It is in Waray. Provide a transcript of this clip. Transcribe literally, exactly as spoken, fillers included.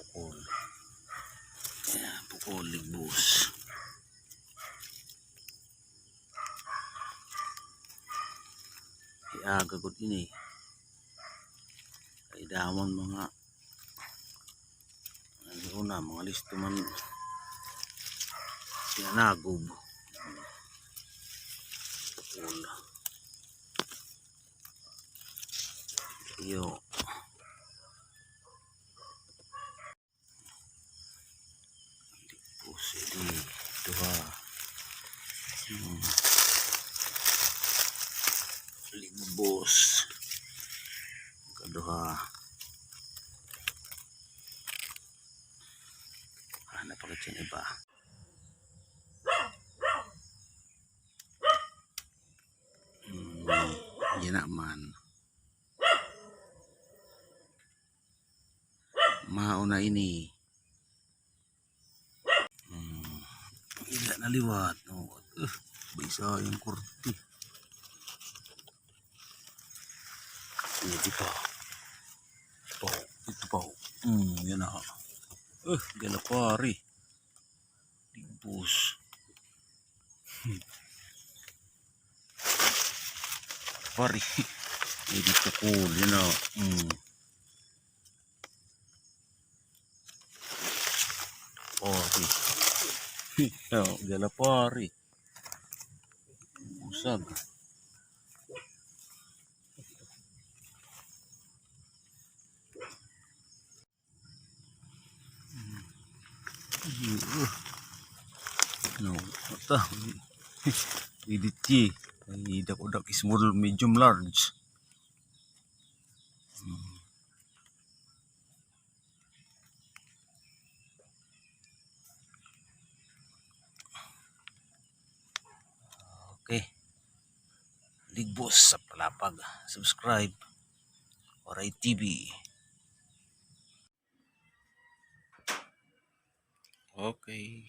Pukol. Ayan, pukol, ligbos. Iyaga gud ini. Kay damo an mga, ano na, mga listo man sinanagob. Pukol. Iyo. Ligbos, ini, duha. Hmm. Ligbos. Kaduha. Ah, napakit yung iba. Hmm, yana man. Mao na ini. Hmm. Ila na liwat. Oh, uh, bisa yung kurti. Ini pa. Ito pa. Ito pa. Hmm, yana. Uh, galapari. Ligbos. Pari. Ini pukol, yana. Hmm. Pari. Oh, galapari. Usag. No, ata. Idit ye. Ay, dako-dako, small, medium, large. Hmm. Okay. Ligbos sa Palapag. Subscribe. Waray T V. Okay.